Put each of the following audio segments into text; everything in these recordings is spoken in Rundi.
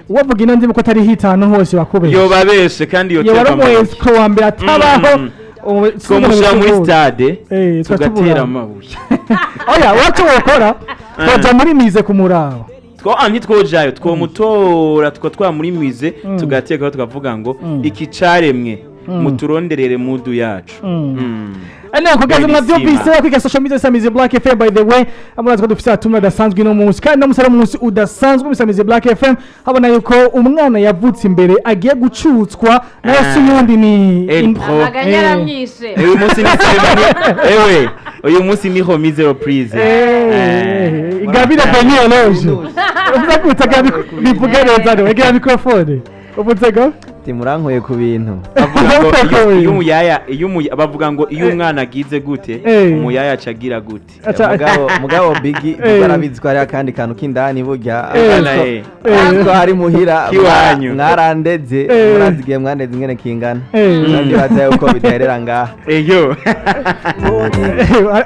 Uwavuga ino ndimi ko atari hit ahantu hose bakubesha. Yobabeshe kandi Yoba ari yoterwa umu amabuye. escroc wa mbere atabaho. Twomushyira muri stade Eh, tugatera tugatubura. amabuye. Oya, wacu wokora twaja muri musée kumuraba. Two ntitwojayo, twomutora tukatwara muri musée, tugatekaho, tukavuga ngo iki caremwe muturonderere mudu yacu. Anyway, kugaza Bene mwavyumvise Sima. kwiga social media Samizi Black FM. By the way, amurazi ko dufise atumwa adasanzwe ino munsi, kandi no munsi ari umunsi udasanzwe muri Samizi Black FM. Habona yuko umwana yavutse imbere agiye gucutswa nawe, si uwundi ni El Pro. Amaganya aramwishe. Uyu munsi ni cérémonie, ewe, uyu munsi ni remise reprise. Eh, Ingabire Benny Loge, uvuze gute Gabi? Bivuge neza, niwe gira microphone, uvuze go. Ati murankuye ku bintu. Bavuga ngo Utakoye. iyo umuyaya, iyo bavuga ngo iyo umwana agize gute, umuyaya aca agira gute? Mugabo Bigi Bigi arabizi ko hariho akandi kantu k'indani burya. Bana, Ko hari muhira. Kiwanyu. Mwarandeze. Murazi igihe mwandeze ingene kingana. Ndibaza yuko bidaherera ngaha. Eyo.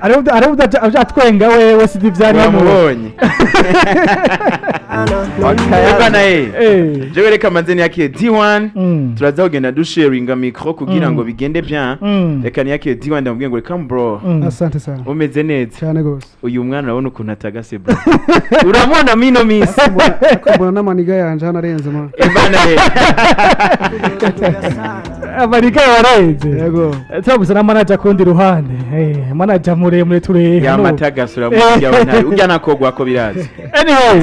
Hariho atwenga wewe, sidi ivyarimo. Wamubonye bana. Jewe reka manze niyakire D1. Turaza kugenda dusharinga micro kugira ngo bigende bien. Reka niyakire D1, ndamubwiye ngo reka bro. Asante sana. Umeze neza? Cyane gose. Uyu mwana urabona ukuntu atagase bro, uramubona mino misi? Mbona n'amaniga yanje hano arenze ma. Bana. Amarika yarenze. Yego. Turabuze na manager kundi ruhande. Manager muremure turehe. Yamatagase uramubwira ntayo ujya nakogwa ko birazi. Anyway,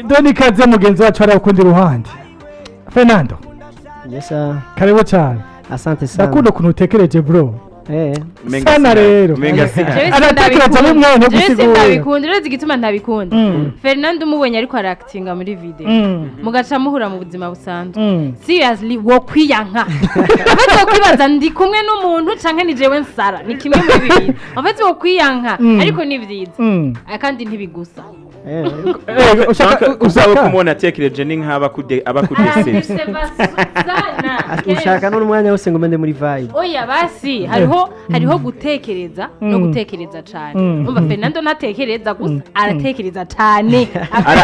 doni kaze mugenzi wacu ari kundi ruhande, Fernando. Yes sir. Karibu cyane. Asante sana. Ndakunda ukuntu utekereje bro. Umenga Sana rero. Umenga sina. Jewe Aratekereza n'umwanya wo Jewe gusigura. sindabikunda. Uretse igituma ntabikunda, Fernando umubonye ariko arakitinga muri video, mugaca muhura mu buzima busanzwe, seriously wokwiyanka. En fait wokwibaza ndi kumwe n'umuntu canke ni jewe nsara, ni kimwe muri bibiri. En fait wokwiyanka, ariko ni vyiza. Kandi ntibigusa. Ushaka Uzaba ushaka kumubona atekereje ni nk'aba aba kudesevye. Aradeseva sana. Ushaka n'umwanya wose ngo mende muri vibe. Oya basi, hariho gutekereza no gutekereza cane. Umva, Fernando ntatekereza gusa, aratekereza cane.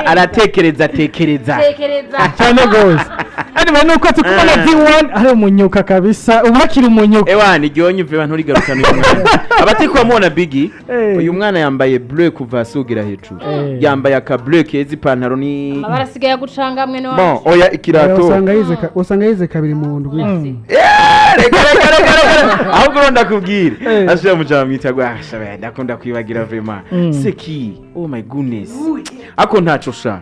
Aratekereza tekereza. Tekereza. Cyane gose. Anyway, nuko tukubona D1 ari umunyuka kabisa, ubu hakiri umunyuka. Ewa, iryonye uve nturigarukane uyu mwana abatiko bamubona Bigi. Uyu mwana yambaye bleu kuva hasi kugera hejuru. Yambaye aka bleu keza, ipantaro ni Amabara asigaye agucanga mwene bon. wacu. Oya, ikirato. Usanga yize kabiri mu ndwi. Reka reka reka reka, ahubwo uro ndakubwira, asubira mu jambo mwita ngo ah shabe, ndakunda kwibagira vraiment. C'est qui? Oh my goodness, ako ntaco sha.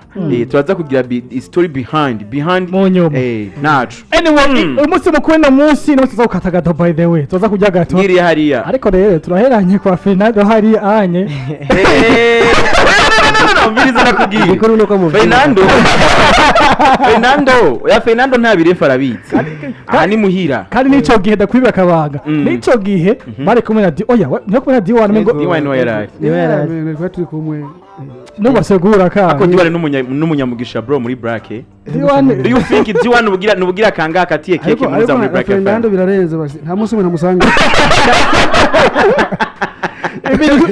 Turaza kugira story behind Mu nyuma. Ntaco. Anyway, umunsi mukuru no munsi no tuza gukata gato, by the way tuza kurya gato. Nkiriye hariya. Ariko rero turaheranye kwa Fernando hari anye. No, no, no, no, mbiriza nakubwiye. Igikuru nuko muvyina. Fernando, oya, Fernando nta birefu arabizi, aha ni muhira. Kandi n'ico gihe ndakwiba akabanga, n'ico gihe bari kumwe na Di, oya, niyo kumwe na D1 mengo. D1 niwe yarari. Niwe yarazi. Twari turi kumwe. Nubasegura ka. Ako D1 n'umunyamugisha bro muri Black. D1. Do you think D1 nubugira nubugira kanga katiye keke Ariko muza ariko muri na Black Fernando FM? birarenze basi, nta munsi umwe ntamusanga.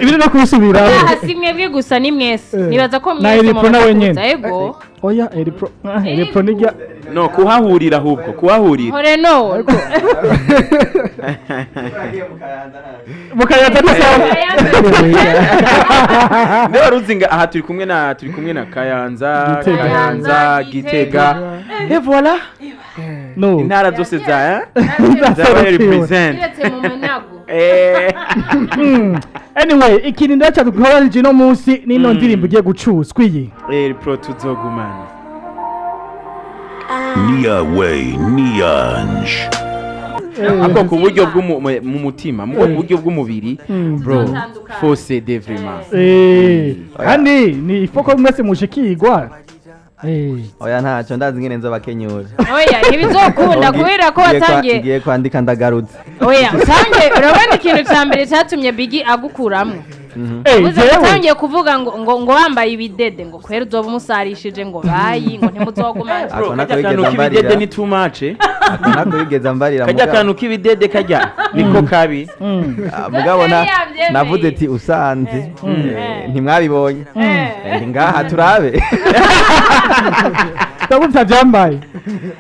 Ibiri no kubisubiramo. Aha si mwebwe gusa, ni mwese. Nibaza ko Na mwese Eripro nawe mumaze nyene. kuza, ego. Oya, Eripro, Eripro nijya. No kuhahurira, ahubwo kuhahurira. Hore no. Mukayaza ni sawa. Nde wari uzi nga aha turi kumwe na Kayanza? Gitega. Kayanza, Gitega, et voilà. No. Intara zose za zabaye represent. Kiretse mu Munago. Anyway, ikintu ndacyadukoranije ino munsi nino ndirimbo igiye gucuzwa iyi. Eripro tuzogumana. Nia Way Nianj. Ako ku buryo mu mutima, mu buryo bw'umubiri bro. Tuzotandukana. Force de vraiment. Kandi ni ifoko mwese mushikirwa. Oya, ntacyo ndazi ingene nzobakenyura. Oya, ntibizokunda kubera ko watangiye. Ngiye kwandika ndagarutse. Oya, utangiye, urabona ikintu cya mbere cyatumye Bigi agukuramo. Uze Jewe utangiye kuvuga ngo wambaye ibidede, ngo kwera uzoba umusarishije, ngo bayi, ngo ntimuzogumane. Ako Bro, nako kajya wigeze kantu k'ibidede ambarira. ni too much. Ako nako wigeze ambarira. Kajya Mugabo. kantu k'ibidede kajya niko kabi. Ah, mugabo na Yari yabyemeye. navuze ati usanze ntimwabibonye. Ngaha turabe. Ndabumva byambaye.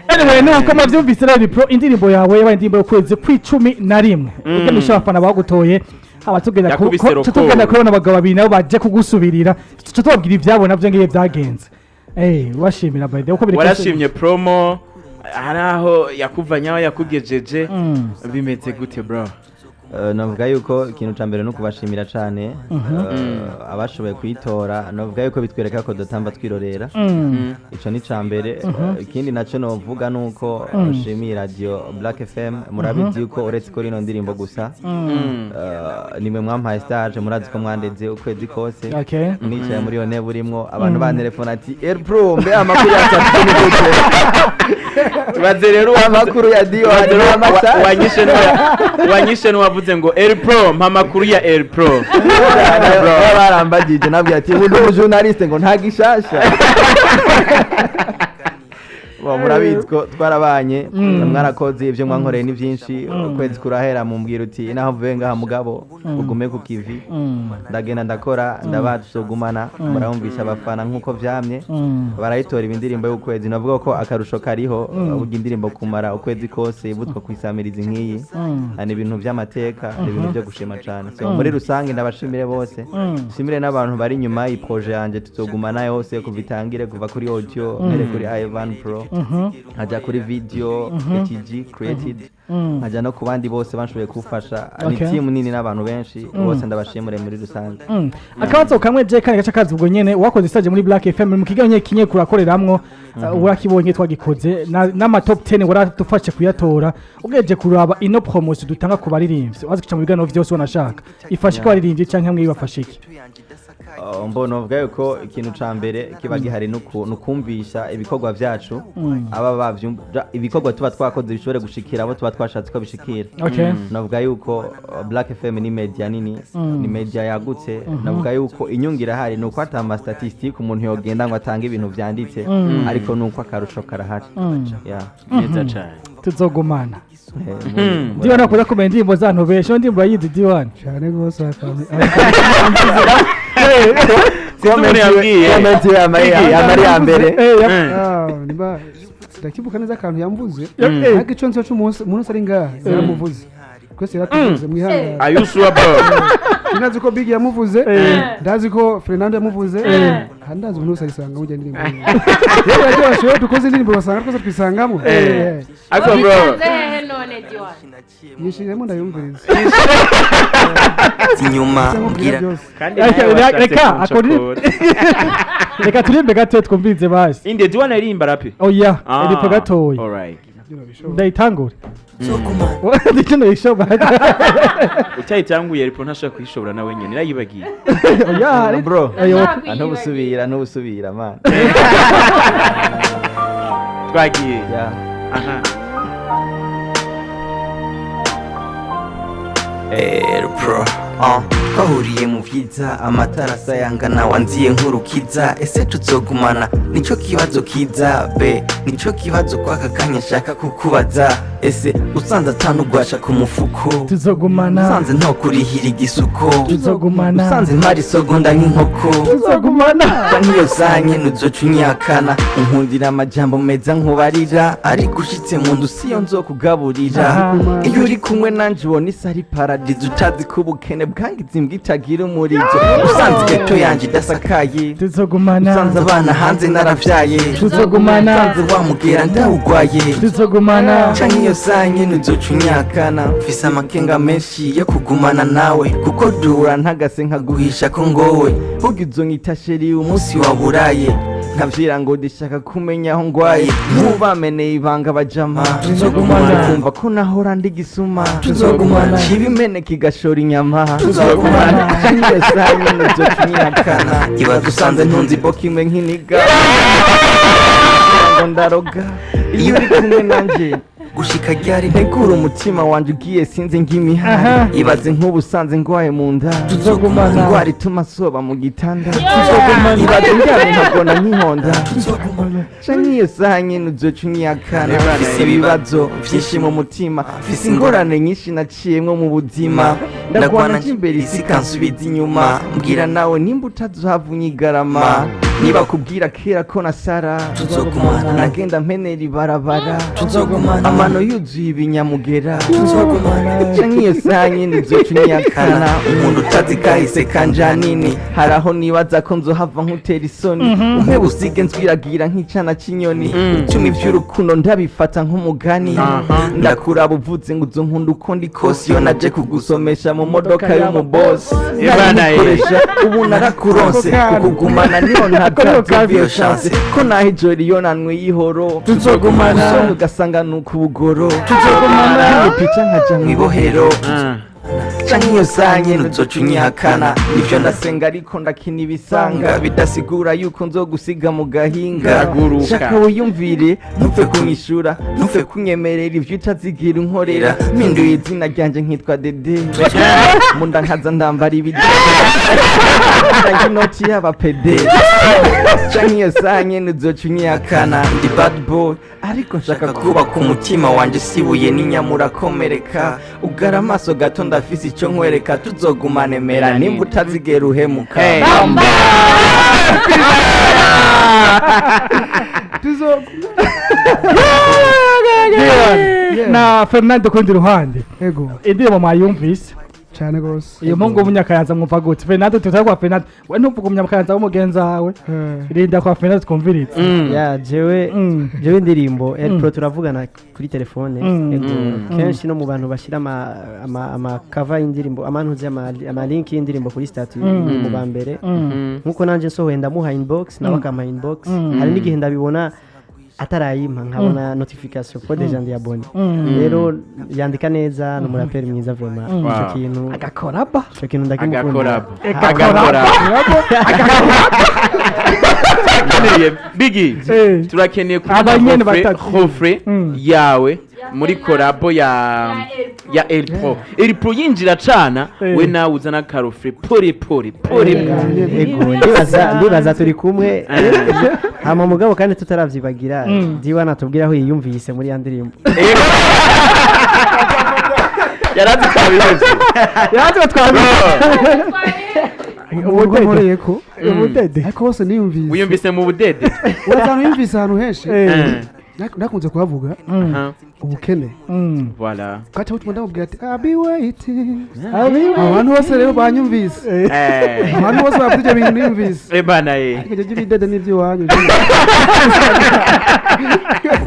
Anyway, nuko mwavyumvise rero, Pro, indirimbo yawe yabaye indirimbo y'ukwezi kw'11. Uganisha abafana bagutoye, haba tugenda Yakubise record. tugenda kubona abagabo babiri nabo baje kugusubirira, tuca tubabwira ivyabo navyo ngiye byagenze. Washimira by the way uko biri kose. Warashimye promo, hari aho yakuvanye, aho yakugejeje, bimeze gute, bro? Navuga yuko ikintu ca mbere ni ukubashimira cane abashoboye kuyitora. Navuga yuko bitwereka ko dutamba twirorera. Ico ni ca mbere. Ikindi naco novuga nuko nshimiye radio Black FM. Murabizi yuko uretse ko rino ndirimbo gusa, nimwe mwampaye stage. Murazi ko mwandeze ukwezi kose. Nicaye muri iyo ntebe urimwo, abantu bantelefona ati: "El Pro, mbe amakuru ya Sat-B ni gute?" Baze rero Amakuru ya Diwan n'amasha. Wanyishe n'uwavuze ngo: "El Pro, mpa amakuru ya El Pro." Barambagije, nabwiye ati: "Ubu ndi umujournaliste ngo nta gishasha." Bo, murabizi ko twarabanye, mwarakoze ibyo mwankoreye ni byinshi. Ukwezi kurahera mumbwira uti: "Naho mvuye ngaha, mugabo ugume ku kivi." Ndagenda, ndakora, ndabatugumana, murabumvisha abafana nk'uko vyamye barayitora iba indirimbo y'ukwezi. Navuga ko akarusho kariho burya indirimbo kumara ukwezi kose ibutwa kwisamiriza nk'iyi ni ibintu by'amateka, ni ibintu byo gushima cyane. So muri rusange ndabashimire bose, nshimire n'abantu bari inyuma y'iyi projet yanjye tuzogumana yose kuva itangire, kuva kuri audio mbere kuri Ivan Pro, nkajya kuri video ATG created, nkajya no ku bandi bose bashoboye kumfasha. Ni team nini n'abantu benshi bose, ndabashimire muri rusange. Akabazo kamwe je kandi gaca kazi ubwo nyene: wakoze stage muri Black FM mu kiganiro kinye kurakoreramwo, urakibonye twagikoze n'ama top 10 waradufashe kuyatora. Ugejeje kuraba ino promotion dutanga ku baririmbyi, wazi kuca mu biganiro vyose, wanashaka ifashe ko abaririmbyi canke hamwe bibafashe iki? Mbona uvuga yuko ikintu ca mbere kiba gihari nukumvisha ibikorwa vyacu aba bavyumva, ibikorwa tuba twakoze bishobore gushikira abo tuba twashatse ko bishikira. Navuga yuko Black FM ni media nini, ni media yagutse. Navuga yuko inyungu irahari, ni uko ata ama statistique umuntu yogenda ngo atange ibintu vyanditse, ariko nuko akarusho karahari. Yeah. Neza cyane. Tuzogumana. Diwan akunda kumenya indirimbo zantu benshi, iyo ndirimbo yayizi Diwan. Cyane rwose, akantu. Sinzi umuntu yambwiye. Comment yamari ya mbere. Ah, nimba ndakibuka neza akantu yamvuze, ariko icyo nzi cyo umunsi ari ngaha yaramuvuze, twese yaratuvuze, mwihangane. Are you sure, bro? Ndazi ko Big yamuvuze, ndazi ko Fernando yamuvuze, kandi ndazi umuntu wese ayisanga mujya indirimbo yewe yaryoshye. Iyo dukoze indirimbo basanga twese twisangamo. Ariko bro, Wabisanze hehe none, Diwan? Yishiremo ndayumviriza. Inyuma cyangwa mbwira byose. Kandi Reka- nawe washatse reka, kunshokora. Reka turimbe gato twumvirize basi. Inde Diwan aririmba rapi? Oya, eripo gatoya. Alright. Ndayitangure ndikino yishobora. Utayitanguye ariko ntashobora kuyishobora nawe nyene irayibagiye. Oya. Bro. Ayo. Ntubusubira, ntubusubira man. Twagiye. Yeah. Aha. El Pro, twahuriye mu vyiza, amatara asayangana, wanziye nk'urukiza. Ese tuzogumana? Nico kibazo kiza be, nico kibazo kwaka kanya nshaka kukubaza. Ese usanze atanugwasha ku mufuko? Tuzogumana. Usanze ntokurihira igisuko? Tuzogumana. Usanze mpari isogonda nk'inkoko? Tuzogumana. Canke iyo sanye ntuzoca unyakana? Unkundira amajambo meza nkubarira, ariko ushitse mu nzu siyo nzokugaburira. Iyo uri kumwe nanje ubona isi ari paradizo, utazi ko ubukene bwangiza imbwa itagira umurizo. Usanze geto yanje idasakaye? Tuzogumana. Usanze abana hanze naravyaye? Tuzogumana. Usanze wamugera ndawugwaye? Tuzogumana. Canke iyo sanye ntuzoca unyakana? Mfise amakenga menshi yo kugumana nawe, kuko duhura ntagase nkaguhisha ko ngowe. Burya uzonyita chéri umunsi umunsi waburaye nkavyira ngo ndishaka kumenya aho ngwaye, nk'ubameneye ibanga bajama. Tuzogumana. Kumva ko nahora ndi gisuma. Tuzogumana. Kibimeneka igashora inyama. Tuzogumana. Canke iyo sanye ntuzoca unyakana? Ibaze usanze ntunze Ibo kimwe nk'iniga ngo ndaroga iyo uri kumwe nanje. Gushika ryari? Ntegura umutima wanje ugiye sinzi ng'imihari. Ibaze nk'ubu usanze ngwaye mu nda. Tuzogumana. Ingwara ituma soba mu gitanda. Tuzogumana. Ibaze ndyamye nkagona nk'ihonda. Canke iyo saha nyene uzoca unyakana? Mfise ibibazo vyinshi mu mutima, mfise ingorane nyinshi naciyemwo mu buzima. Ndagwana nje imbere isi ikansubiza inyuma. Mbwira nawe nimba utazohava unyigarama. Niba kubwira kera ko nasara, Tuzogumana. Nagenda mpenera ibarabara, Tuzogumana. Amano yuzuye ibinyamugera, Tuzogumana. Canke iyo saha nyene uzoca unyakana. Umuntu Utazi kahise kanja nini, hari aho nibaza ko nzohava nkutera isoni, umpe usige nzwiragira nk'icana c'inyoni. Icumi vy'urukundo ndabifata nk'umugani. Ndakuraba uvuze ngo uzonkunda uko ndi kose, iyo naje kugusomesha mu modoka y'umubosi. Ebana, eh. Nayikoresha ubu narakuronse, kukugumana niho ntazazova iyo chance, ko naho ijoro iyo nanyweye ihoro, Tuzogumana. usonga ugasanga ni ukubugoro, Tuzogumana. pica nkaja mw'ibohero. Ah. Canke iyo saa nyene uzoca unyihakana. Nivyo ndasenga ariko ndakina ibisanga, bidasigura yuko nzogusiga mu gahinga. Haguruka. Shaka wiyumvire, ntupfe kunyishura, ntupfe kunyemerera ivyo utazigira unkorera. Mpinduye izina ryanje nkitwa Dede, munda nkaza ndambara ibidede, inoti y'abapede. Canke iyo saa nyene uzoca unyihakana. Ndi bad boy, ariko nshaka shaka kubaka umutima wanje sibuye n'inyamurakomereka. Ugara amaso gato, ndafise ico nkwereka. Tuzogumana, emera nimba utazigera uhemuka. Hey. Na Fernando kundi ruhande. Ego. Indirimbo mwayumvise? Cyane rwose. Iyo mpungu w'umunyakayanza mwumva gute? Fernando, tutari kwa Fernando, we ntuvuge umunyakayanza w'umugenzi wawe. Rinda kwa Fernando twumvirize. Ya, jewe jewe indirimbo El Pro turavugana kuri telefone. Ego, kenshi no mu bantu bashyira ama cover y'indirimbo, amantuzi, ama link y'indirimbo kuri statut, ni mu ba mbere. Nkuko nanje nsohoye ndamuha inbox, nawe akampa inbox. Hari n'igihe ndabibona atarayimpa, nkabona notification ko déjà ndi abonné. Rero yandika neza, ni umuraperi mwiza vraiment. Ico kintu Agakoraba. ico kintu ndakimukunda. Agakorabo, agakorabo. Turakeneye Bigi, turakeneye kubona Abanyene refrain batatu. Refrain yawe muri collabo ya El Pro. El Pro yinjira cana, we nawe uzana aka refrain pore pore pore pore. Ego, ndibaza turi kumwe hama mugabo kandi tutaravyibagira. Diwa natubwira aho yiyumvise muri ya ndirimbo. Yarazi twabihevye. Yarazi ko twabihevye. Ubwo nkoreye ko Ubudede. Ariko hose niyumvise. Wiyumvise mu budede. Urasanga yumvise ahantu henshi. Nakunze kuhavuga. Ubukene. Voilà. Gaca butuma ndamubwira ati "I'll be waiting." I'll be waiting. Abantu bose rero banyumvise. Abantu bose bafite ibyo bintu niyumvise. Ebana ye. Ariko ibyo by'ibidede n'iby'iwanyu.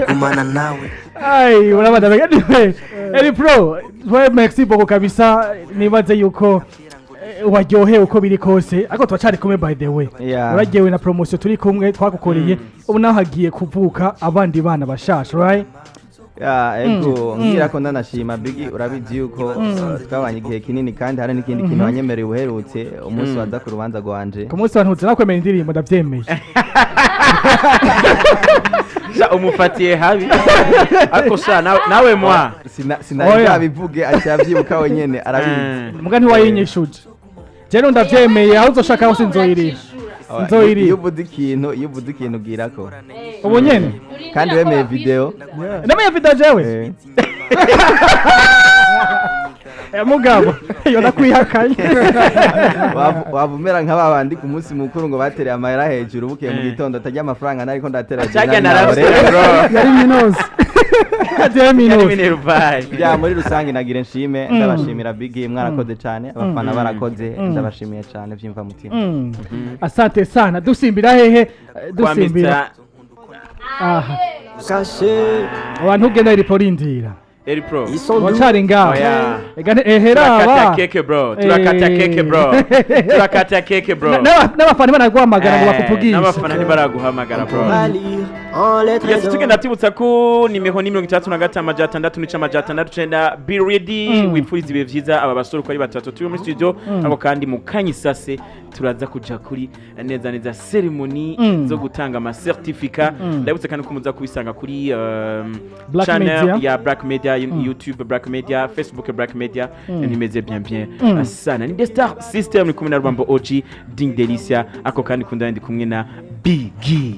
Gumana nawe. Ai, urabona bega niwe. Eli Pro, we merci beaucoup kabisa. Nibaze yuko waryohewe uko biri kose, ariko turacari kumwe by the way. Yeah. Uraryohewe na promotion turi kumwe twagukoreye. Ubu naho hagiye kuvuka abandi bana bashasha, right? Ya, ego, ngira ko ndanashima Bigi, urabizi yuko twabanye igihe kinini, kandi hari n'ikindi kintu wanyemereye uherutse umunsi waza ku rubanza rwanje. Ku munsi wa ntutse nakwemera indirimbo, ndavyemeye. Sha, umufatiye habi ariko sha nawe mwa Sinari Oya. bwabivuge, aciye wenyene arabizi. Muga ntiwayinyishuje. Jewe ndavyemeye, aho uzoshaka hose nzoyiriha. Oya, Nzoyiriha. iyo uvuze ikintu ubwirako. Ubu nyene. Kandi wemeye video. Nemeye video jewe. Mugabo iyo ndakwihakanye. Waba umera nka ba bandi ku munsi mukuru ngo batereye amahera hejuru, bukeye mu gitondo atarya amafaranga nariko ndatera. Cyarya narabiseye, bro. Yari minose. Yari minose. Minerval. Ya, muri rusange nagira nshime, ndabashimira Bigi, mwarakoze cyane, abafana barakoze, ndabashimiye cyane byimva mutima. Asante sana. Dusimbira hehe? Kwa Dusimbira Mr. Aha abantu ugenda iri porindira. El Pro. Wacari ngaho. Oya. Ega ehera Turakata aba. keke bro, turakata keke bro, turakata keke bro. N'abafana baraguhamagara ngo bakuvugishe. N'abafana ntibaraguhamagara bro. Yes, tugenda tibutsa ko nimero ni 65 6 609. Be ready, wipfuriza ibihe vyiza aba basore uko ari batatu turi muri studio. Abo kandi mu kanyisase turaza kuja kuri neza neza ceremony zo gutanga ama certificat. Ndabutse kandi ko muza kubisanga kuri Black channel Media. ya Black Media, YouTube Black Media, Facebook Black Media. Nimeze bien bien sana. Ni The Star System, ni kumwe na Rwambo OG Ding Delicia, ako kandi kunda ndi kumwe na Biggie.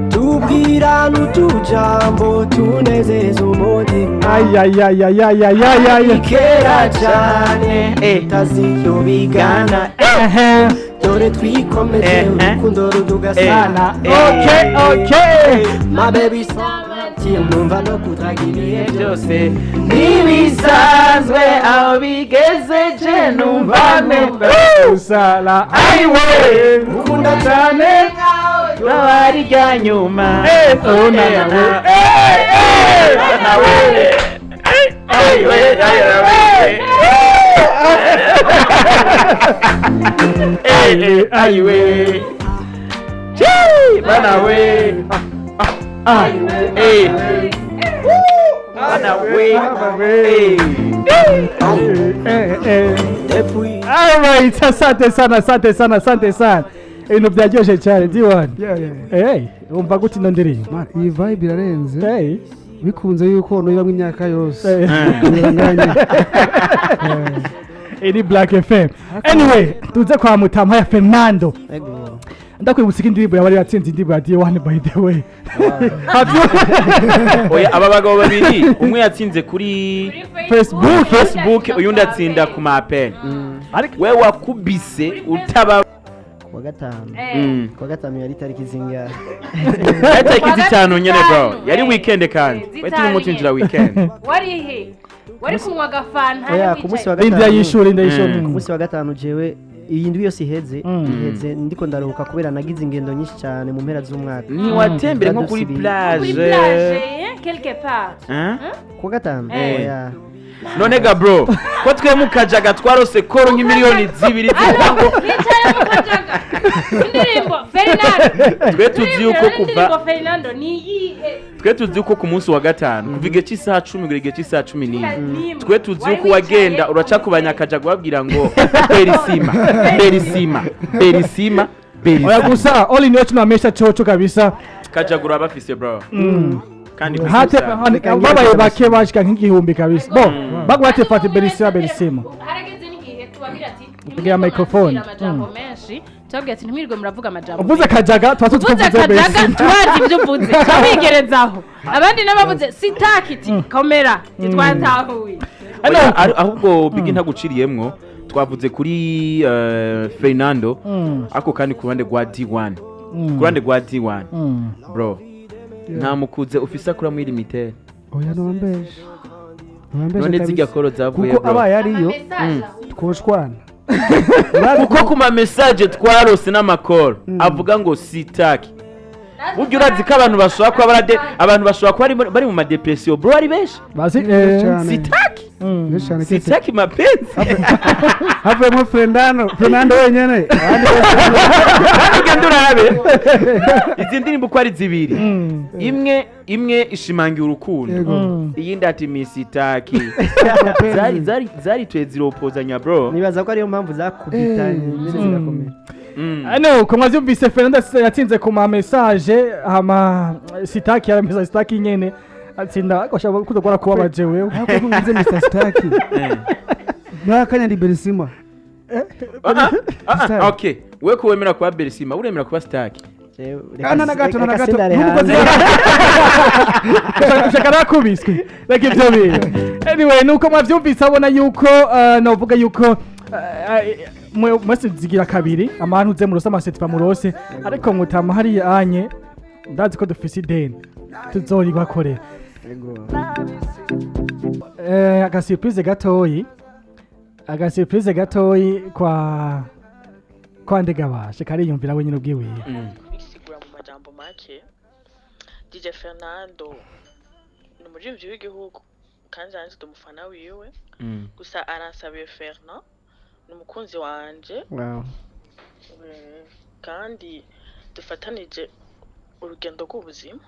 Tubwirana utujambo tunezeza umutima. Ay ay ay ay ay ay ay ay. Kera cyane utazi iyo bigana. Ehe. Dore twikomeje urukundo rudugasana. Okay. My baby so numva no kudraga ibihe byose. Ntibisanzwe aho bigeze, je numva Usala. Ayiwe. Ukunda cyane. Twabari rya nyuma. Oh, na na we. Nawe ayiwe, ayiwe, ayiwe. Chii, bana we. Eh. Bana we. Eh. Alright, asante sana, asante sana, asante sana. Ibintu byaryoshye cyane, D1. Yeah. Hey, wumva gute ino ndirimbo? Man, iyi vibe irarenze. Hey. Bikunze yuko nuyibamwo imyaka yose. Biranganye. Iri Black FM. Anyway, tuze kwa Mutama ya Fernando. Ego. Ndakwibutsa ko indirimbo yawe yatsinze indirimbo ya D1, by the way. Oya, aba bagabo babiri, umwe yatsinze kuri Facebook. Facebook, uyundi atsinda ku ma appel. We wakubise utaba Kuwa gatanu. Kuwa gatanu yari tariki zingahe? Yari tariki 5 nyene, bro. Gatanu, Yari weekend kandi. Zitanu We turimo twinjira nyene. weekend. Wari he? Wari kunywa agafanta? Oya, ku munsi wa Inda gatanu. y'ishuri, inda y'ishuri. Ku munsi wa gatanu jewe iyi ndwi yose iheze ndiko ndaruhuka kubera nagize ingendo nyinshi cyane mu mpera z'umwaka. Ntiwatembere nko kuri Twari plage? Kuri plage, quelque part. Hein? Kuwa gatanu? Eh. Oya. None ga bro, ko twe mukajaga twarose koro nk'imiliyoni 2 zivuga ngo Nicaye mu kajaga, indirimbo Fernando. Twe tuzi yuko kuva Indirimbo Fernando ni iyihe? Twe tuzi yuko ku munsi wa gatanu, kuva igihe cy'isaha 10 kugera igihe cy'isaha 11, N'imwe. twe tuzi Wari yuko wagenda wicaye uraca ku banyakajaga babwira ngo berisima, berisima, berisima, Oya, berisima. gusa all in all tunamesha chocho kabisa. Kajagura bafise, bro, kandi Hate kwisi. babaye bake, bashika nk'igihumbi kabisa. Bo bagwate fati berisima, berisima. Harageze n'igihe tubabwira ati Kugira microphone. amajambo menshi, tubabwira ati ntimwirirwe muravuga amajambo Uvuze menshi. kajaga tuba tuzi ko Uvuze uvuze kajaga berisima. turazi ibyo uvuze, tubigerezaho. Abandi n'abavuze sitakiti komera ntitwatahuye. Oya, ahubwo bigi ntaguciriyemwo, twavuze kuri Fernando, ariko kandi ku ruhande rwa D1, ku ruhande rwa D1, bro, nta mukuze ufise akura muri limitere. Oya, nobambeshe. Nobambeshe None kabisa. zirya koro zavuye, Kuko bro? abaye ariyo twoshwana. Kuko ku ma message twarose n'amakoro avuga ngo sitaki, burya urazi ko abantu bashobora kuba barade, abantu bashobora kuba bari mu ma dépression, bro, ari benshi. Basi Cyane. Sitaki. Benshi cyane kese. Sitaki mapenzi. Havuyemo Fernando, Fernando wenyene. Abandi bose Kandi ugenda urabe izi ndirimbo uko ari zibiri, imwe imwe ishimangira urukundo, Yego. iyindi ati misitaki. Zari zari twe ziropozanya, bro. Nibaza ko ariyo mpamvu zakubita nyine zigakomera. Ano ko mwavyumvise, Fernando yatsinze ku ma message, hama sitaki yarameza sitaki nyene atsinda, ariko ashobora kudakora kubabaje wewe. Ariko nkunze Mr. Staki. Mwakanya ndi Berisima. Ah, ah, okay, we ko wemera kuba berisima, uremera kuba staki? Ah, na gato, na gato. Nubwo Ushaka nakubiswe, reka ibyo bintu. Anyway, nuko mwavyumvise, abona yuko novuga yuko mwese zigira kabiri amahanu uze murose amasetifa murose, ariko mutama hariya anye ndazi ko dufise ideni tuzoribakorera. Aga surprise gatoyi, aga surprise gatoyi kwa Ndegabashe kariyumvira wenyine ubwiwiye. Kubisigura mu majambo make, DJ Fernando ni umuririmbyi w'igihugu kandi nanjye ndi umufana wiwe. Gusa aransabiye Fernand ni umukunzi wanje. Wow. Kandi dufatanije urugendo rw'ubuzima.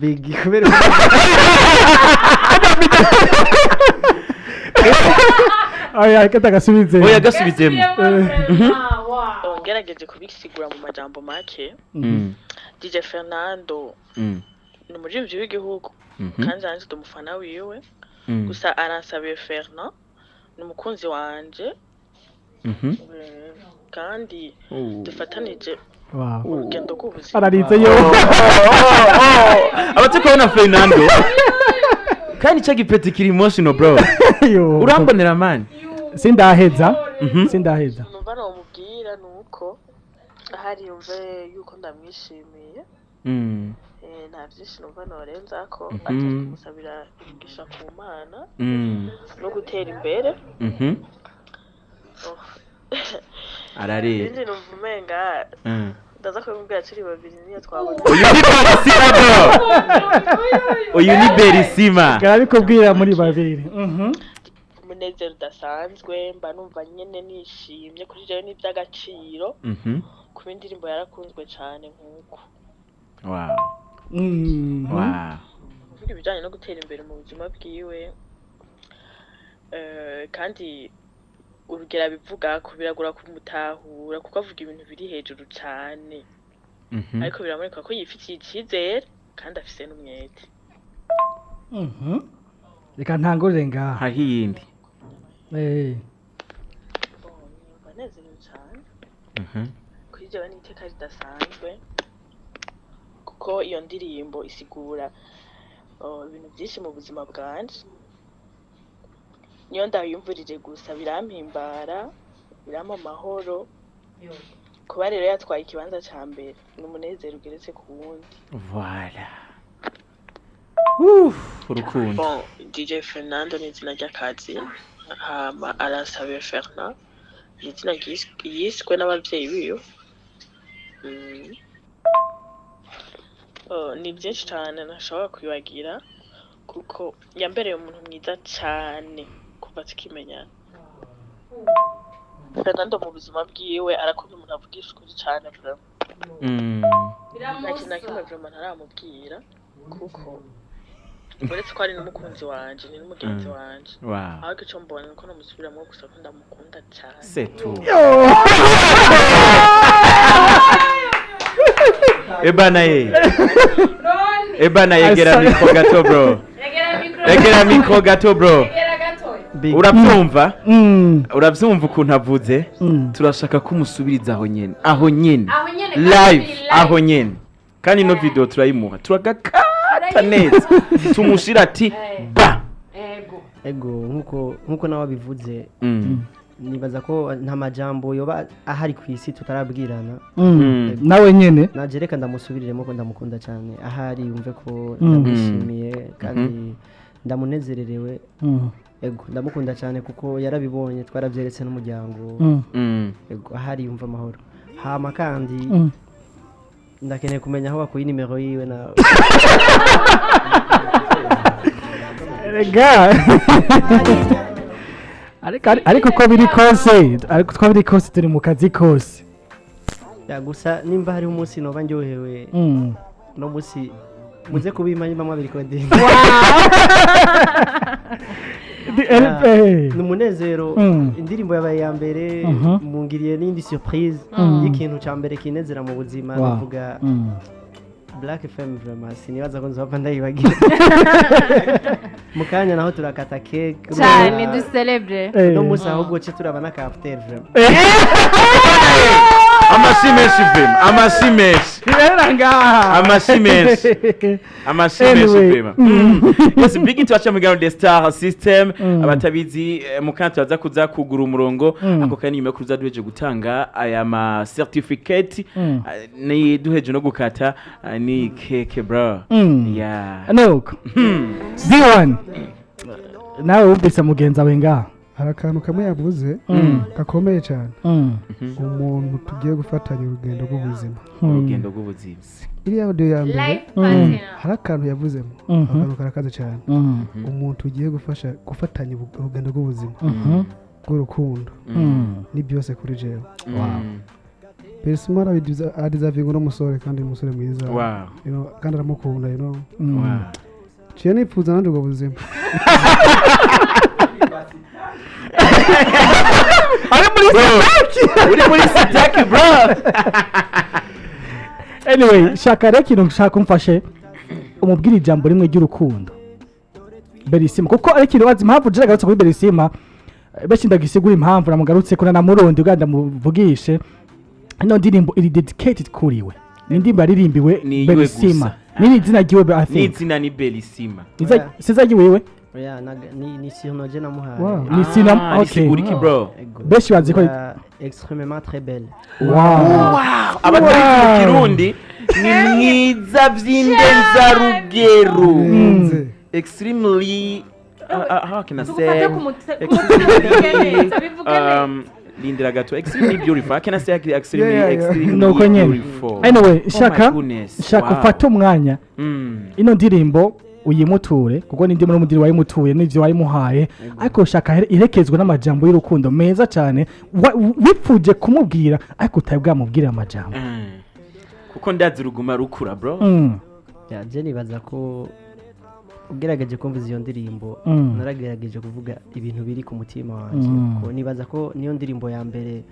Big kubera Oya, reka tagasubize. Oya, gasubizemo. Ngerageje kubisigura mu majambo make, DJ Fernando ni umuririmbyi w'igihugu kandi nanjye ndi umufana wiwe. Gusa aransabiye Fernand ni umukunzi wanje. Kandi dufatanije urugendo rw'ubuzima. Ararize yo. Abatse kubona Fernando kandi icyo gipeti kiri emotional, bro. Yo. Urambonera, man. Sindaheza, sindaheza. Numva nomubwira Namubwira ni uko ahari yumve yuko ndamwishimiye. Nta byinshi numva norenza ko atari kumusabira imigisha ku Mana no gutera imbere. Oh. Arareba. Ibindi numva umenga ndaza kubimubwira turi babiri niyo twabona. Uyu ni Berisima bro, uyu ni Berisima. Arabikubwira muri babiri. Umunezero udasanzwe, mba numva nyene nishimye. Kuri jewe ni iby'agaciro kuba indirimbo yarakunzwe cyane nk'uko. Kuvuga ibijyanye no gutera imbere mu buzima bwiwe, kandi urugero abivuga ko biragora kumutahura kuko avuga ibintu biri hejuru cyane, ariko biraboneka ko yifitiye icyizere kandi afise n'umwete. Reka ntangurire ngaha. Hariho iyindi. Bon, numva nezerewe cyane. Kuri jewe ni iteka ridasanzwe kuko iyo ndirimbo isigura ibintu byinshi mu buzima bwanje. Niyo ndayumvirije gusa birampimbara, birampa amahoro. Kuba rero yatwaye ikibanza ca mbere ni umunezero ugeretse ku wundi. Voilà. Uf, urukundo. Bon, DJ Fernando ni izina ry'akazi, hama Aransabe Fernand ni izina yiswe n'ababyeyi biwe. Oh, ni byinshi cyane ntashobora kwibagira kuko yambereye umuntu mwiza cyane kuva tukimenyana. Fernando mu buzima bwiwe arakunda umuntu avugisha ukuri cyane vraiment. Nta kintu na kimwe vraiment ntaramubwira kuko uretse ko ari n'umukunzi wanje, ni n'umugenzi wanje. Ahubwo icyo mbona ni uko namusubiramo gusa ko ndamukunda cyane. C'est tout. Ebana ye. Ebana, yegera micro gato bro. Egera micro gato bro. Big. Urabyumva? Urabyumva ukuntu avuze? Turashaka ko umusubiriza aho nyene. Aho nyene. Aho nyene, kandi Live biri live. aho nyene. Kandi ino video turayimuha. Turagakata neza. Tumushira ati ba. Ego. Ego, nkuko nawe abivuze, nibaza ko nta majambo yoba ahari ku isi tutarabwirana. Nawe nyene. Naje reka ndamusubiriremo ko ndamukunda cyane, ahari yumve ko ndamwishimiye kandi ndamunezererewe. Ego, ndamukunda cyane kuko yarabibonye, twarabyeretse n'umuryango. Ego, ahari yumva amahoro. Hama kandi ndakeneye kumenya aho bakuye nimero yiwe na Rega, ariko uko biri kose turi mu kazi kose. Ya, gusa nimba hariho umunsi noba ndyohewe, no munsi muze kubimpa nyuma mwabirikodinga. Ni umunezero. Indirimbo yabaye iya mbere, mungiriye n'indi surprise y'ikintu cya mbere kinezera mu buzima. Navuga Black FM vraiment, sinibaza ko nzohava ndayibagira. Mu kanya naho turakata cake. Cyane, ducelebre. Uno munsi ahubwo ce turaba n'aka after vraiment. Amashi menshi vraiment, amashi menshi. Rero ngaha. Amashi menshi, amashi menshi. Anyway. Vraiment. Yes, big tuacha mu The Star System. Abatabizi, mu kanya turaza kuza kugura umurongo. Ako kanya nyuma yo kuza duheje gutanga aya ma certificate, ni duheje no gukata ni cake bro. Yeah. Nuko D1, nawe wumvise mugenzi wawe ngaha. Hari akantu kamwe yavuze gakomeye cyane: umuntu tugiye gufatanya urugendo rw'ubuzima. Urugendo rw'ubuzima. Iriya audio ya mbere, Life partner. hari akantu yavuzemo, akantu karakaze cyane: umuntu ugiye gufasha gufatanya urugendo rw'ubuzima bw'urukundo. Ni byose kuri jewe. Berisima aradeservinga uno musore, kandi ni umusore mwiza. Kandi aramukunda. Ciye nipfuza nanjye ubwo buzima. Ari muri sitaki. Uri muri sitaki bro. Anyway, shaka rero ikintu nshaka umfashe umubwire ijambo rimwe ry'urukundo Berisima, kuko ari ikintu bazi impamvu je nagarutse kuri Berisima. Benshi ndagisigura impamvu namugarutse ko namurundi ubwa ndamuvugishe. Ino ndirimbo iri dedicated kuri we, ni indirimbo yaririmbiwe Ni iyiwe Berisima. gusa. Ni izina ryiwe, I think. N'izina ni Belisima. Siza ryiwe. Oya, ni surnom je namuhaye. Wow. Ni sinam. Ah, Okay. risigura iki bro? Ego. Benshi bazi ko Ya, Extrêmement très belle. Wow. Abatari mu Kirundi, ni mwiza by'indenzarugero. Extremely, how can I say? Tugufate ku mutima, bivuge neza, bivuge neza. Lindira gato. Extremely beautiful. How can I say extremely, Yeah. extremely Nuko nyene. beautiful? Anyway, Oh my shaka goodness. shaka Wow. ufate umwanya, ino ndirimbo uyimuture, kuko ni ndimo n'umudiri wayimutuye n'ivyo wayimuhaye, ariko shaka iherekezwe n'amajambo y'urukundo meza cyane wipfuje kumubwira ariko utari bwamubwire amajambo. Kuko ndazi ruguma rukura, bro. Ya, je nibaza ko ugerageje kumva iyo ndirimbo, naragerageje kuvuga ibintu biri ku mutima wanjye, ko nibaza ko niyo ndirimbo ya mbere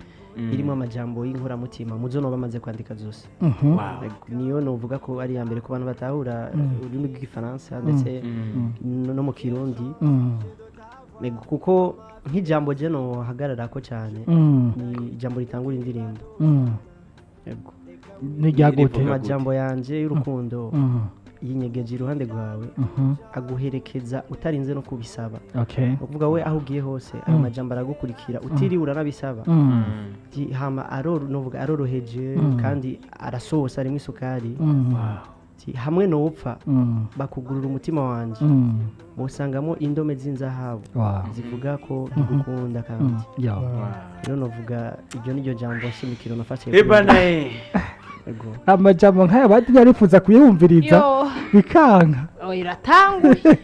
irimo amajambo y'inkoramutima muzo no bamaze kwandika zose. Wow. Niyo novuga ko ari iya mbere ku bantu batahura ururimi rw'Igifaransa ndetse no mu Kirundi. Ego, kuko nk'ijambo je nohagararako cyane ni ijambo ritangura indirimbo. Ego. N'iryagute? Rivuga gute? Amajambo yanje y'urukundo yinyegeje iruhande rwawe, aguherekeza utarinze no kubisaba. Ni ukuvuga we aho ugiye hose ayo majambo aragukurikira utiriwe uranabisaba. Hama novuga aroroheje kandi arasosa, arimo isukari. Ti, hamwe nopfa bakugurura umutima wanje, bosangamo indome z'inzahabu zivuga ko ngukunda kandi. Rero novuga iryo niryo jambo nshimikiro nafashe. Ebana eh. Ego. Amajambo nk'aya badi yarifuza kuyumviriza Yo. bikanka. Oh, iratanguye,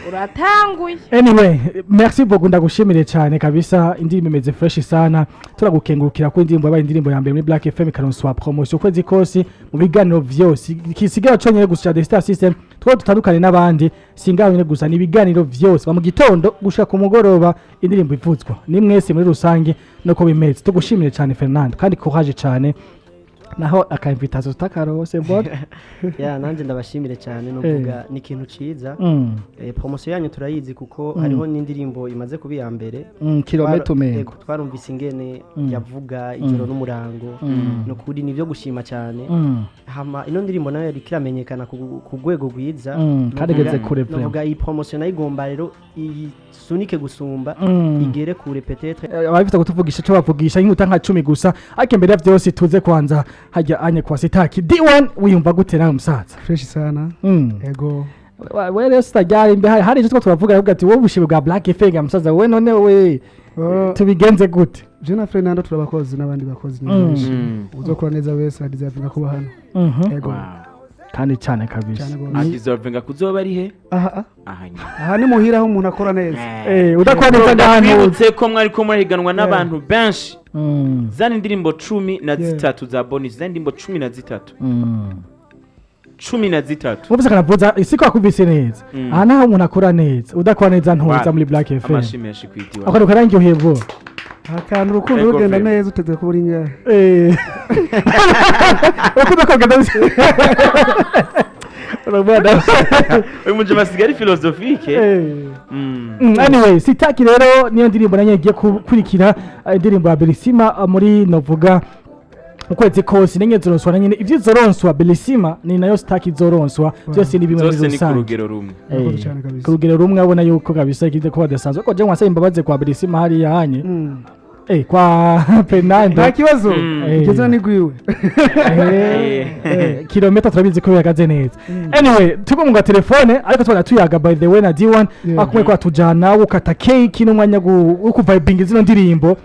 uratanguye. Anyway, merci beaucoup, ndagushimire cyane kabisa. Indirimbo imeze fresh sana, turagukengurukira ko indirimbo yabaye indirimbo ya mbere muri Black FM, ikaronswa promotion ukwezi kose mu biganiro vyose. Kisigara conyene gusa The Star System two dutandukane n'abandi, singaho nyene gusa, ni ibiganiro vyose ba mu gitondo gushika ku mugoroba indirimbo ivuzwa ni mwese muri rusange nuko bimeze. Tugushimire cyane Fernando, kandi courage cyane, naho aka invitation tutakarose bon. Ya, nanjye ndabashimire cyane, novuga ni ikintu ciza. Promotion yanyu turayizi kuko hariho n'indirimbo imaze kuba iya mbere. Kilometer umengo. Yego, twarumvise ingene yavuga ijoro n'umurango. Ni ukuri nibyo gushima cyane. Hama ino ndirimbo nayo yariko iramenyekana ku rwego rwiza. Kandi igeze kure vraiment. Novuga iyi promotion nayo igomba rero isunike gusumba, igere kure peut-être. Abafite kutuvugisha icyo bavugisha inkuta nka 10 gusa, ariko imbere ya byose tuze kwanza hajya anye kwa sitaki D1. Wiyumva gute nawe musaza? Fresh sana. Ego. We rero sitajyari imbe hari icyo twavuga, avuga ati wowe ubushibe bwa Black FM musaza we, none we tubigenze gute? Je na Fernando turabakozi n'abandi bakozi ni benshi. Uzokora neza wese adizavinga kuba hano. Ego. Wow. Kandi cyane kabisa. Cyane gose. Adizavinga kuzoba ari he? Aha. Aha nyine. Aha ni muhira aho umuntu akora neza. Udakora neza ngahantu. Ndakwibutse ko mwari ko murahiganwa n'abantu benshi, zana indirimbo 13 za bonus, zana indirimbo 13, 13. Muvise kanavuza isiko akubise neza. Aha naho umuntu akora neza, udakora neza ntuza Wow. muri Black FM. Amashi menshi kwitiwa. Akantu karangyoheye bwo. Akantu urukundo Ego rugenda vrema. neza uteze kuba uri ngahe. Urukundo kogenda. Urabona. Uyu mujama asigaye ari philosophique. Anyway, sitaki rero niyo ndirimbo nanyo igiye gukurikira, indirimbo ya Belisima, muri novuga ukwezi kose nenye zoronswa nanyene ivyo zoronswa Belisima ni nayo sitaki izoronswa, byose ni bimwe muri Zose ni ku rusange. rugero rumwe. Murakoze cyane kabisa. Ku rugero rumwe, abona yuko kabisa ikide ko badasanzwe ko je nwasaba imbabazi kwa Belisima hariya hanye kwa Fernando. Nta kibazo. Igeze ni gwiwe. Kilometa turabizi ko bihagaze neza. Anyway, tuko mu telefone ariko twana tuyaga by the way na D1 akumwe kwa tujana ukata cake n'umwanya wo kuvibinga zino ndirimbo.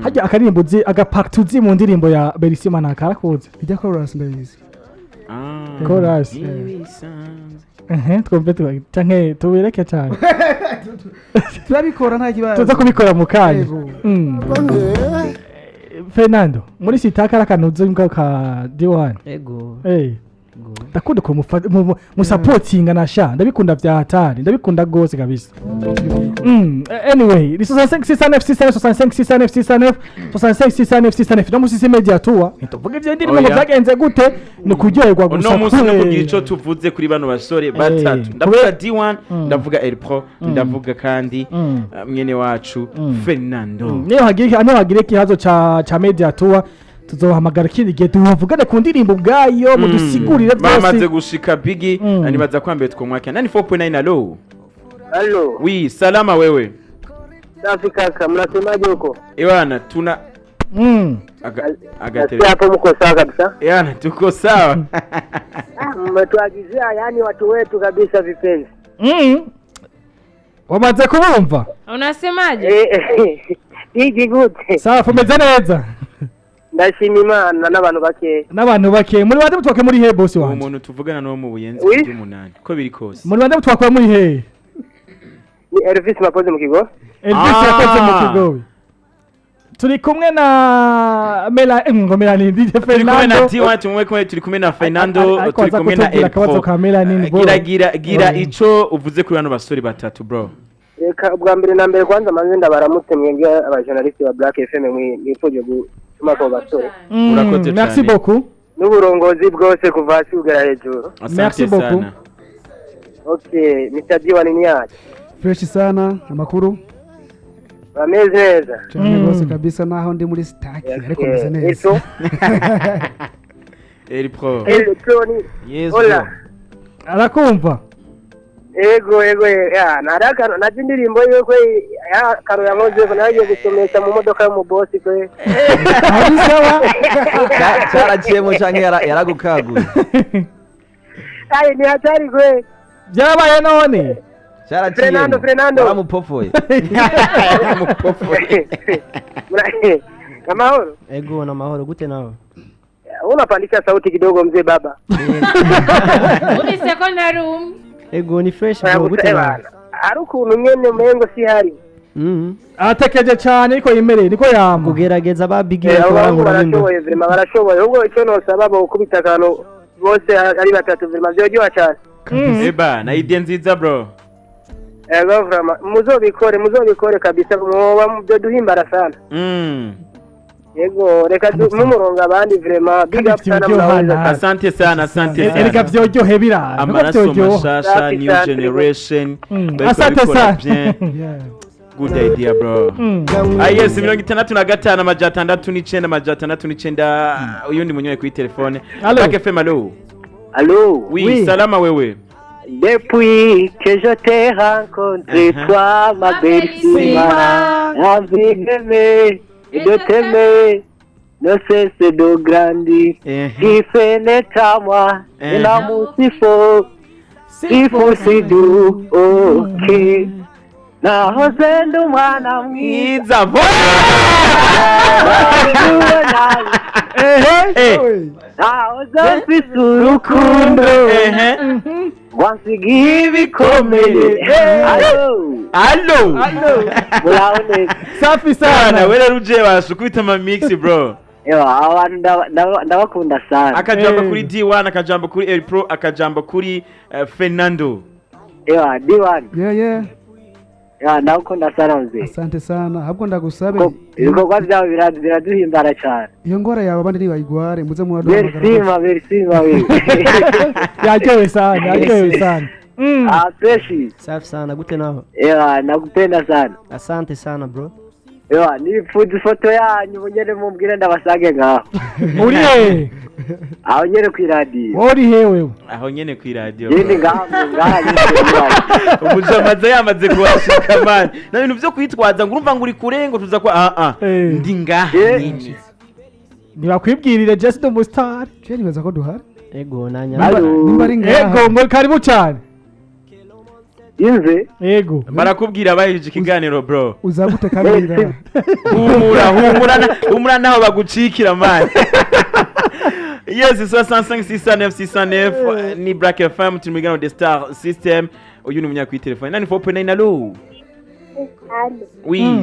Hajya akaririmbo uzi agapart uzi mu ndirimbo ya Belisima na karakuze? Ijya chorus ndabizi. Chorus. Ehe, twumve canke tubireke cyane. Turabikora nta kibazo. Tuza kubikora mu kanya. Yego. Fernando, muri sitaka ari akantu uzi mbwa ka D1? Ego. Ego. Ndakunda ko musapotinga na sha, ndabikunda vya hatari, ndabikunda gose kabisa. Anyway, ni 65 69 69 65 69 69 65 69 69 no musisi media tour, ntituvuge ivyo ndirimbo ngo Oya. vyagenze gute, ni kuryoherwa gusa. Uno munsi no kugira ico tuvuze kuri bano basore batatu, ndavuga D1, ndavuga El Pro, ndavuga kandi mwene wacu Fernando. Niyo hagira ikibazo ca media tour, tuzohamagara ikindi gihe tuvugane ku ndirimbo ubwayo, mudusigurire Bamaze byose. gushika bigi. Nibaza kwa mbere twomwakira 94.9. Allo? Halo, Oui, salama wewe? Safi kaka, mnasemaje huko? Ewana, tuna Agatele. Hapo mko sawa kabisa. Yana tuko sawa. Mmetuagizia yani watu wetu kabisa vipenzi. Wamaze kubumva? Unasemaje? Iki gute? Safi, umeze neza. Ndashima Imana n'abantu bake. N'abantu bake. Muri bande mutwake muri he bosi Uwo wanje? muntu tuvugana n'uwo mu Buyenzi Oui. by'umunani. Ko biri kose. Muri bande mutwakora muri he? Ni Elvis Makoze mu kigo. Elvis yakoze mu kigobe. Turi kumwe na Mela ngo Melanie DJ Turi kumwe na Fernando. T1, turi kumwe turi kumwe na Fernando, Ariko turi aza kumwe na kutubwira akabazo Elpo. ka Melanin, bro. Gira gira gira ico uvuze kuri bano basore batatu bro. Reka ubwa mbere na mbere kwanza manze ndabaramutse mwebwe abajournaliste ba Black FM mwifuje gutuma ko basore. Urakoze Merci cyane. beaucoup. N'uburongozi bwose kuva hasi kugera hejuru. Asante Merci beaucoup. sana. Okay, Mr. D1 ni yaje. Fresh sana amakuru. Bameze neza. Cyane rwose kabisa naho ndi muri stack ariko meze neza. Eso. El Pro. El Pro ni. Yes. Hola. Arakumva. Ego ego ya naraka naje indirimbo yiwe kwe ya karo yankoze ko nagiye gusomesha mu modoka y'umubosi kwe. Ari sawa. Cyaraciyemo canke yaragukaguye. Ai ni hatari kwe. Byabaye none. Cyaraciyemo. Fernando, Fernando. Yaramupofoye. Amahoro. Ego na mahoro gute nawe? Unapandisha sauti kidogo mzee baba. Ubise ko ntari umwe. Ego ni fresh bro gute nawe? Ari ukuntu nyene umengo si hari. Aratekereje cyane ariko yemereye niko yama. Kugerageza ba big Abo bariko bahungu barangura bimba. barashoboye vrema barashoboye. Ubwo icyo nosaba bo gukubita akantu bose ari batatu vrema vyoryoha cyane. Eba na idea nziza bro. Ego vrema muzobikore muzobikore kabisa mwoba byoduhimbara sana. Yego reka mumurongo abandi vrema big up sana mnaweza. Asante sana, asante sana. Erega vyoryohe biraje. Amaraso mashasha, new generation. Bariko Asante babikora sana. bien. Good idea bro. Ah yes, 65 669 uyundi munywe kuri telefone. Allo. Black FM allo. Allo. Oui, Oui. salama wewe. Depuis que je t'ai rencontré, toi, ma belle Sima, envie d'aimer et de t'aimer ne cesse de grandir. Qui fait naître à moi un amour si fort, si fort, si doux, ok. Nahoze ndi umwana mwiza nahoze mfise urukundo wansigiye ibikomere. Alo. Allo. Muraho neza. Safi Sana sana. wewe rero uje basha kubita ama mix bro. Ewa, abantu ndabakunda sana. Akajambo kuri D1, akajambo kuri El Pro, akajambo kuri Fernando. Ewa, D1. Yeah. Ewa, ndagukunda sana mzee. Asante sana. Ahubwo ndagusabe Ibikorwa byawe biraduhimbara cyane. iyo ngwara yawe abandi ntibayigware muze muraduhamagara. Merci ma, merci ma we. Yaryohewe sana, yaryohewe sana. Ah, freshi. Safi sana gute nawe? Ewa, nakupenda sana. Asante sana bro. Ewa, nifuza ifoto yanyu munyene mumbwire ndabasange ngaho. Uri he? Aho nyene kw'iradiyo. Wowe uri he wewe? Aho nyene ku radio. Yindi ngaho ngaho nyene kw'iradiyo. Umujamaza yamaze kuhashika man. Na bintu vyo kwitwaza ngo urumva ngo uri kure ngo tuza kwa ah ah. Ndi ngaha nyine. Ntibakwibwirire Jesse the Mustar. Je nibaza ko duhari. Ego nanya. Nimba ari ngaha. Ego ngo karibu cyane. Inze. Ego. Barakubwira bahije ikiganiro bro. Uza gute kabira. Humura humura humura naho bagucikira man. Yes, 65 609 609 ni Black FM turi mu kiganiro The Star System. Uyu ni umunyakuri telefone 94.9 allo. Allo. Oui,